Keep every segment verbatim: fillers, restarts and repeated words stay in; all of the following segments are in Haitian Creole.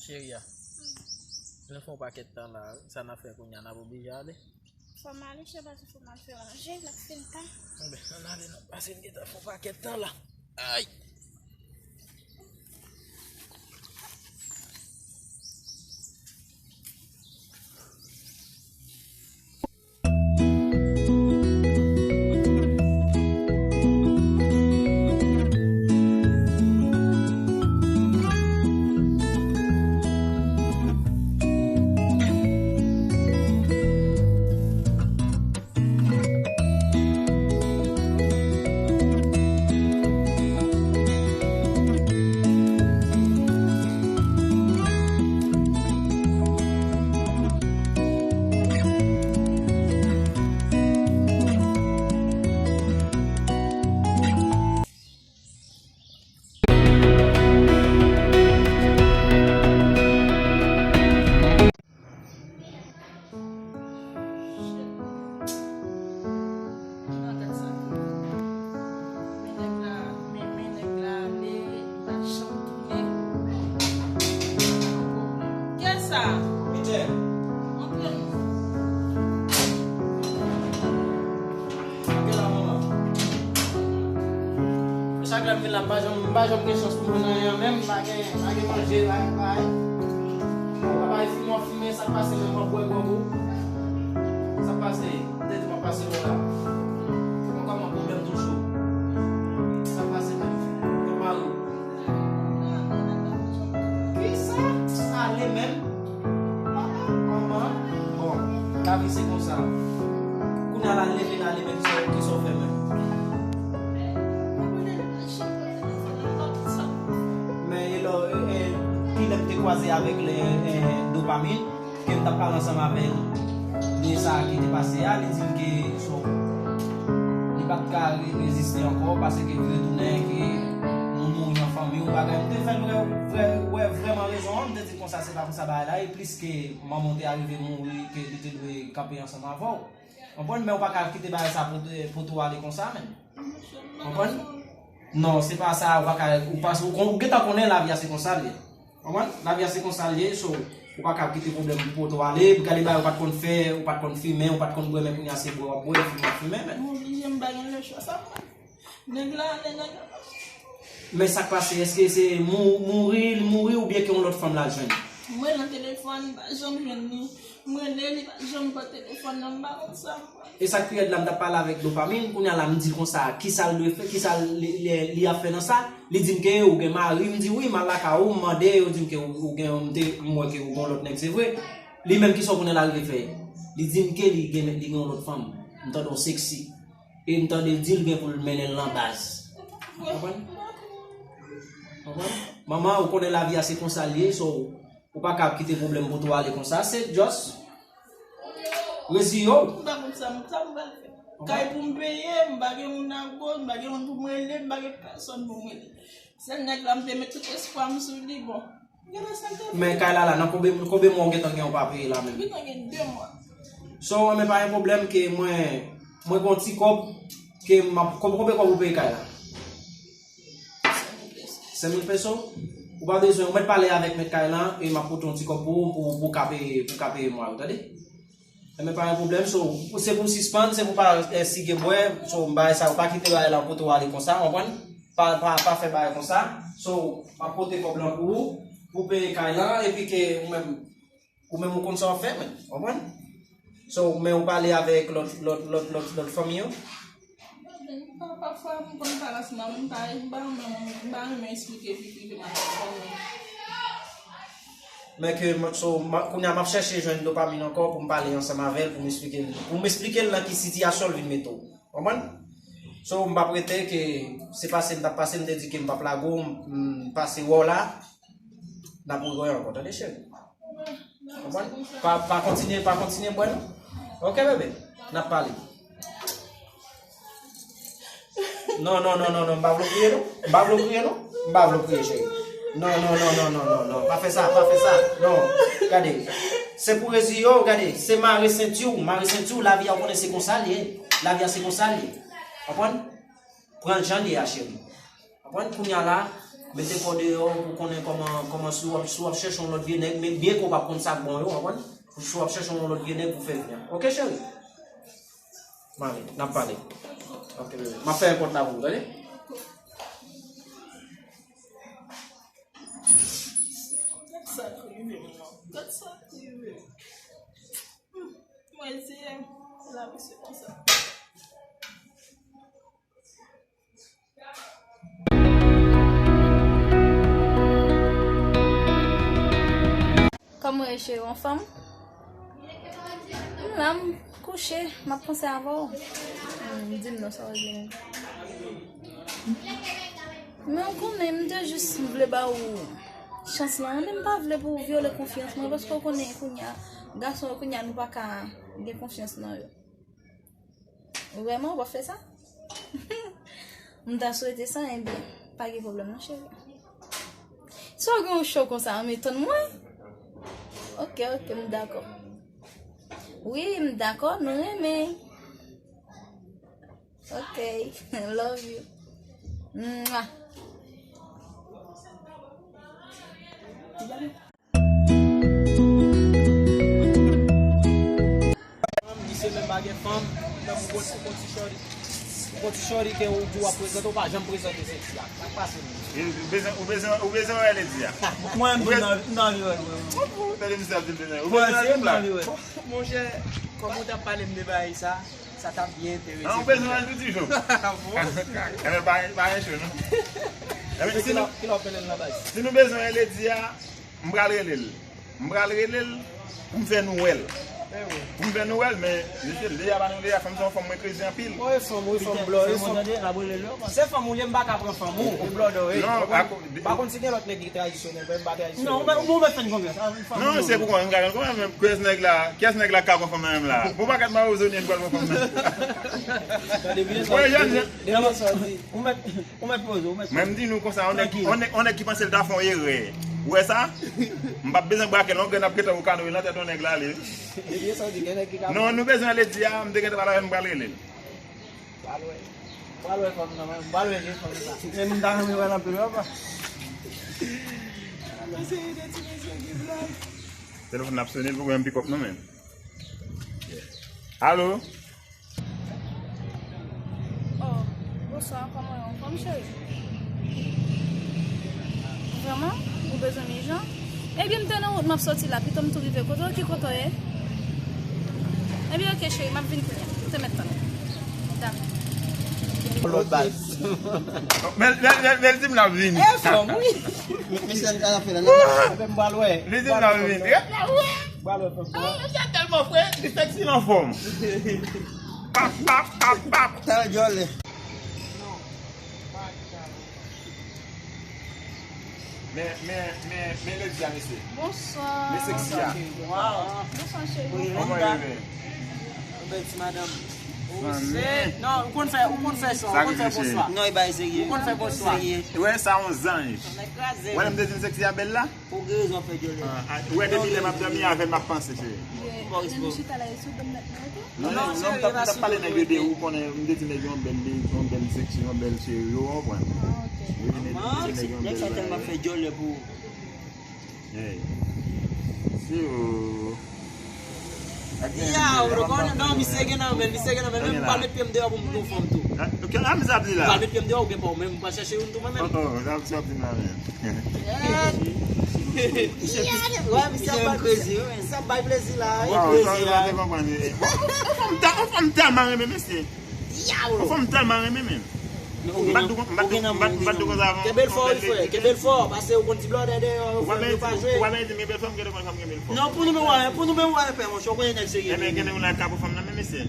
Cheri a, nou fè yon pakèt tan la, sa n ap fè kounye a, n ap oblije ale. Fò m ale, chè, paske fò m al fè ranje, n ap fin tan. Enben, ann ale, n ap pase, n gentan fè yon pakèt tan la. Ay! Kiyès sa? Montre m. Chak lè m vin la, m pa janm, m pa janm gen chans pou mwen nan anyen menm, m pa gen, m pa gen manje, pa gen bay. Ou pa bay fimen, w ap fimen, sa k pase menm, w ap bwè gwòg ou. Sa k pase, m te di w ap pase lò la. Ou kòman pwoblèm toujou. Sa k pase menm, ou mari w. Kisa? Ale menm. Manman, bon, lavi se konsa. Kounye a la, leve la, leve, kisa, kisa w fè menm? Men, e lò, e, e, kilè m te kwaze avèk le, e, Dopamin, ke m t ap pale ansanm avè l de sa ki te pase a, li di m ke, so, li pa t ka re-, reziste ankò, paske li retounen, ke moun mouri nan fanmi w, bagay. M te fè l wè, wè, wè vrèman rezon an, m te di l konsa, se pa konsa bagay la ye, plis ke manman w te arive mouri, ke li te dwe kanpe ansanm avè w. Konprann? Men ou pa ka kite bagay sa pote, pote w ale konsa, menm. Konprann? Non, se pa sa, ou pa ka, ou pa, ou kon-, ou gentan konnen lavi a se konsa l ye. Konprann? Lavi a se konsa l ye, so, ou pa ka kite pwoblèm pou pote w ale, gade bagay ou pa t konn fè, ou pa t konn fimen, ou pa t konn bwè, men kounye a se bwè w ap bwè, fimen w ap fimen, men. M oblije, m pa gen lechwa, sa m Nèg la, lè nèg la. Men sa k pase, èske se mou-, mouri, li mouri oubyen ke yon lòt fanm l al jwenn? Mwen nan telefòn, m pa janm jwenn li. M rele li, pa janm pran telefòn nan, m pa konn sa m pral. E sa k pi rèd la, m t ap pale avèk Dopamin, kounye a la, m di l konsa, kisa l dwe fè, kisa l, li, li, li ap fè nan sa? Li di m ke ou gen mari, m di wi, m al lakay ou, m mande, yo di m ke ou, ou gen, m te, m wè ke ou gen yon lòt nèg, se vre. Li menm, kisa w konnen l arive fè? Li di m ke li gen, li gen yon lòt fanm. M tande yon seksi. E m tande l di l gen pou l mennen l nan baz. Konprann? Konprann? Manman, ou konnen lavi a se konsa l ye, so, ou pa ka ap kite pwoblèm pote w ale konsa. Se just reziye w. M pa konn sa m, sa m pral fè. Kay pou m peye, m pa gen moun agoch, m pa gen moun pou m rele, m pa gen pèsonn pou m rele. Sèl nèg la, m te met tout espwa m sou li, bon. Men kay la la, nan konbe, konbe mwa ou gentan gen ou pa peye la menm? Gentan gen de mwa. So, men pa gen pwoblèm ke mwen, mwen gon ti kòb ke m ap, konbe, konbe kòb ou peye kay la? Senk mil peso. Ou pa bezwen, ou mèt pale avèk mèt kay lan e m ap pote yon ti kòb pou ou, pou, pou ka peye, pou ka peye mwa yo, tande? Enben, pa gen pwoblèm, so, se pou w sispann, se pou w pa, eh, sige bwè, so, bagay sa yo, pa kite bagay la pote w ale konsa, w konprann? Pa, pa, pa fè bagay konsa. So, m ap pote kòb lan pou ou, pou w peye kay lan, epi ke ou menm, ou menm ou konn sa w ap fè, men, w konprann? So, men ou pale avèk lòt, lòt, lòt, lòt, lòt fanmi yo? Pa, pafwa, m konn pale ansanm avè l, m pa, m pa, m pa renmen, m pa renmen eksplike vi prive m avèk fanmi. Men ke, m, so, m, kounye a, m ap chèche jwenn Dopamin ankò pou m pale ansanm avè l, pou m eksplike l, pou m eksplike l nan ki sitiyasyon l vin mete w. Konprann? So, m p ap rete ke se pase m t ap pase, m te di ke m p ap lage w, m, m pase wè w la, n ap rewè ankò, tande, cheri? Konprann? Pa, pa kontinye, pa kontinye bwè, non? Ok, bebe? N ap pale. Non, non, non, non, non, m pa vle w kriye, non. M pa vle w kriye, non. M pa vle w kriye, cheri. Non, non, non, non, non, non, non. Pa fè sa, pa fè sa. Non. Gade. Se pou reziye w, gade. Se mare senti w, mare senti w, lavi a, ou konnen se konsa l ye. Lavi a, se konsa l ye. Konprann? Pran l jan l ye a, cheri. Konprann? Kounye a la, Mete kò deyò pou konnen kòman, kòman si w ap, si w ap chèche yon lòt vye nèg, men byen ke w p ap konn sa k bon yo, w konprann? Si w ap chèche yon lòt vye nèg pou fè vin an. Oke, cheri? M ale, n ap pale. Oke, bebe. M ap fè yon kont la pou ou, tande? Gad sa k rive m nan. Gad sa k rive m. Mwen di, la, mesye konsa. Kòman w ye, cheri, w anfòm? M la, m kouche, m ap panse avè w. Hmm, di m non, sa w vin. Men w konnen, m te jis vle ba ou chans lan, men m pa vle pou w vyole konfyans mwen, paske w konnen kounye a, gason yo kounye a, nou pa ka gen konfyans nan yo. Vrèman, w ap fè sa? M ta swete sa, ebyen, pa gen pwoblèm non, cheri. Si w gen yon cho konsa, ann tann mwen. Oke, oke, m dakò. Wi, m dakò, nou renmen. Oke, love you. Mwah. Misye menm pa gen fanm, menm ou konn, ou konn ti shorty. Ou konn ti shorty ke ou di w ap prezante, ou pa janm prezante seksi a. Sa k pase menm? Ou bezwen, ou bezwen, ou bezwen wè Lady a. Mwen, m bezwen, m anvi wè l, mwen. Tande misye ap di l bezwen. Ou bezwen wè l la. Monchè, kòman w t ap pale m de bagay sa, sa t ap byen enterese m. Ou bezwen wè l tou ti jou. Enben, pa, pa gen cho, non. Enben, si nou, si nou bezwen wè Lady a, M pral rele l. M pral rele l pou m fè nou wè l. Pou m fè nou wè l, men, mesye, Lady a pa nan Lady a, fanm se yon fanm mwen krezi anpil. Mwen e fanm, wi, fanm blòdè, e fanm. Se fanm ou ye, m pa ka pran fanm ou, ou blòdè, wi. Non, pa konn si gen lòt nèg ki tradisyonèl, men m pa tradisyonèl. Non, ou mèt fè n konfyans. Non, se pou konn, m ka konn, men kiyès nèg la, kiyès nèg la ka pran fanm nan menm la? Bon, pakèt mawozo nèg pral pran fanm nan. Tande byen sa. Ou mèt, ou mèt poze, ou mèt poze. Mwen, m di nou konsa, on nèg, on nèg, on nèg ki panse l ta fè yon erè. Ou wè sa? M p ap bezwen brake l, on grenn ap gentan woukanou nan tèt on nèg la, li. Ebyen, sa w di, gen nèg ki ka. Non, nou bezwen Lady a, m te gentan pale avè l, m pral rele l. Pral wè. Pral wè fanm nan, mwen, m pral wè vye fanm sa. Men m ta renmen wè l anpil, papa. Yon seri de ti mesye ki blag. Telefòn ap sonnen, l poko menm pick up non, men. Alo? Oh, bonswa, kòman w ye? Anfòm, cheri? Vrèman? Ou bezwen m ijan? Ebyen, m te nan wout, m ap sòti la, pito m tou rive kote w. Ki kote w ye? Ebyen, oke, cheri, m ap vin kounye a. Ou te mèt tann. Dakò. Lòt baz. Men, men, men, men, l di m l ap vini. E fanm, wi. Misye, m ka fè la, la. Apre m pral wè. Li di m l ap vini. Pral wè fanm sa. Misye tèlman fre, li seksi l anfòm. Pap, pap, pap, pap. Talè dyòlè. Men, men, men, men Lady a, mesye. Bonswa. Men seksi a. Bonswa, cheri. Kòman w ye, men? Bèl ti madanm. Non, ou konn fè, ou konn fè sa, ou konn fè bonswa. Non, e bay serye. Ou konn fè bonswa. Ou wè sa, yon zanj. Ou wè lè m te di l seksi a bèl la? Ou gen rezon fè dyòlè. Ah, ah, ou wè depi lè m ap dòmi avè l, m ap panse, cheri. Lè nou chita la, e sou do m nèt, non, oke? Non, non, non, m t ap, m t ap pale nèg yo de ou, konnen, m te di nèg yo yon bèl, yon bèl seksi, yon bèl cheri, ou konprann? Ah, oke. Wi, men m te di nèg yo yon bèl bagay. Nèg sa tèlman fè dyòlè pou ou. Hey. Si ou. Yaw, bro, non, misye gen nan men, misye gen nan men. Menm m pral met pye m deyò pou m gen yon fanm tou. Ah, ok, a, misye ap di la. M pral met pye m deyò, ou gen pa w menm, m pral chèche youn tou mwen menm. Oh, oh, sa misye ap di m la, men. Wè, misye ap bay, misye ap bay plezi la, wi. Waw, sa, sa te konprann, wi. Yon fanm ta-, yon fanm tèlman renmen mesye. Yon fanm tèlman renmen, men. M pa t di, m pa t di, m pa t, m pa t di konsa avan. Kenbe l fò, wi, frè. Kenbe l fò, paske ou konn ti blòdè deyò, yo pa jwe. Ou pa menm di m gen bèl fanm, gen de fanm gen bèl fanm. Non, pou nou menm wè, pou nou menm wè, pè, monchè, ou konnen nèg serye. Ebyen, gen de moun la ka pou fanm nan, men mesye.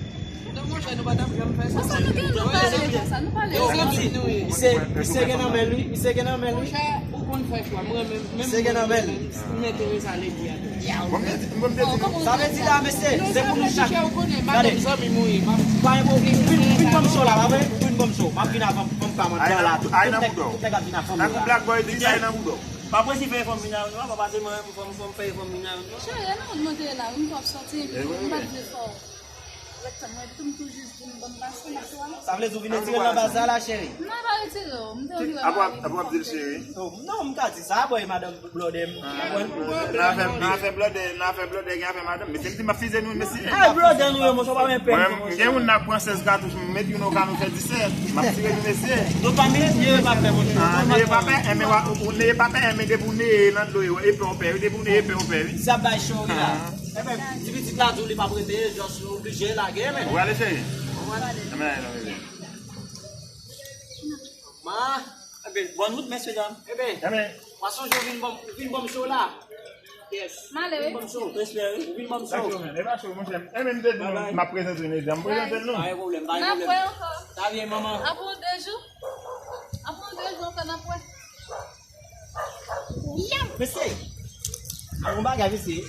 Non, monchè, nou pa t ap janm fè sa. Konsa nou gen, nou pale konsa, nou pale. Yo, zanmi nou ye. Misye, misye gen nan men l, wi. Misye gen nan men l, wi. Monchè, ou konn fè chwa. Mwen menm, menm misye gen nan men l. M enterese a Lady a tou. Bon, m te di, bon, m te di nou. Sa vle di la, mesye, se pou nou chak. Ou konnen, madanm zanmi m, wi. Pa gen pwoblèm. Vin, vin ban m cho la, pa vre? Vin ban m cho. M ap vin avan, ban m pa mande la. Tout nèg, tout nèg ap vin avan. Tankou Black Boy di, ay nan bouda w. Pa presi fè fanm vin a youn, non, pa pase mwen, fanm, fanm fè fanm vin a youn, non. Cheri, e nan wout mwen te ye la, wi, m t ap sòti, m pa t vle fè w. Sa vle di ou vin retire l nan baz la, la, cheri? Non, pa retire w. M te vin. Apre w ap di l cheri. Oh, non, m ka di sa, boy, madanm blòdè m. Nan afè, nan afè blòdè, nan afè blòdè, gen afè madanm. Mesye, m di m ap fize nou, mesye. Ay, blòdè nou yo, monchè, w pa menm pè. Mwen, m gen moun nan pran sèz katouch, m met youn o ka nou fè disèt. M ap tire nou, mesye. Dopamine, neye pa pè, monchè. Ah, neye pa pè, enben, ou neye pa pè, enben, depi ou neye nan dlo, yo, epè w pè, wi, depi ou neye epè w pè, wi. Sa bay cho, wi, la. Enben, ti pitit la di w li p ap rete, just nou oblije lage, men. Ou prale, cheri? Enben, non, bebe. Ma, enben, bòn wout, mesye dam. Enben, pa sonje w vin ban m, vin ban m cho la. Yes. M ale, wi. Vin ban m cho. Respè, wi. Vin ban m cho. Dakò, men. E pa cho, monchè. Enben, m te di nou, m ap prezante nou, m prezante nou. Pa gen pwoblèm, pa gen pwoblèm. N ap wè ankò. Sa byen, manman. Apre de jou. Apre de jou ankò, n ap wè. Mesye, a yon bagay, mesye.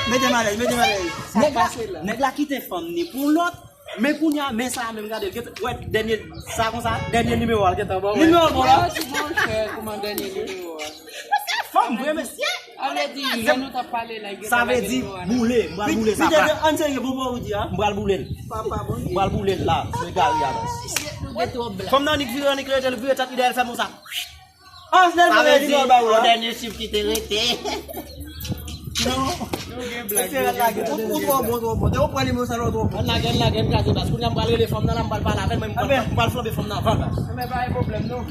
Mete m alèz, mete m alèz. Nèg la, nèg la kite fanm ni pou lòt. Men kounye a, men sa a menm, gade l. Wè, dènye, sa konsa, dènye nimewo a l gentan ba w. Nimewo l bon la. Mèsi, monchè, kòman dènye nimewo a? Mesye, fanm vre, mesye. Sa vle di, lè nou t ap pale la, sa vle di, boule, m pral boule sa. Pita, ann serye, bon, bon, ou di a. M pral boule l. Papa, bon. M pral boule l la, sou egari a la. Fanm nan nik vire, nik rete, nik vire tèt li dèyè l fè m sa. Ah, sa vle di, yon dènye chif ki te rete. Non. Ou, ou twò bon, twò bon. Te ou pran nimewo sa, ou twò bon. Ann lage, ann lage, ann kraze baz. Kounye a m pral rele fanm nan la, m pral pale avè l, mwen, m pral, m pral flanbe fanm nan avan l. Enben, pa gen pwoblèm, non.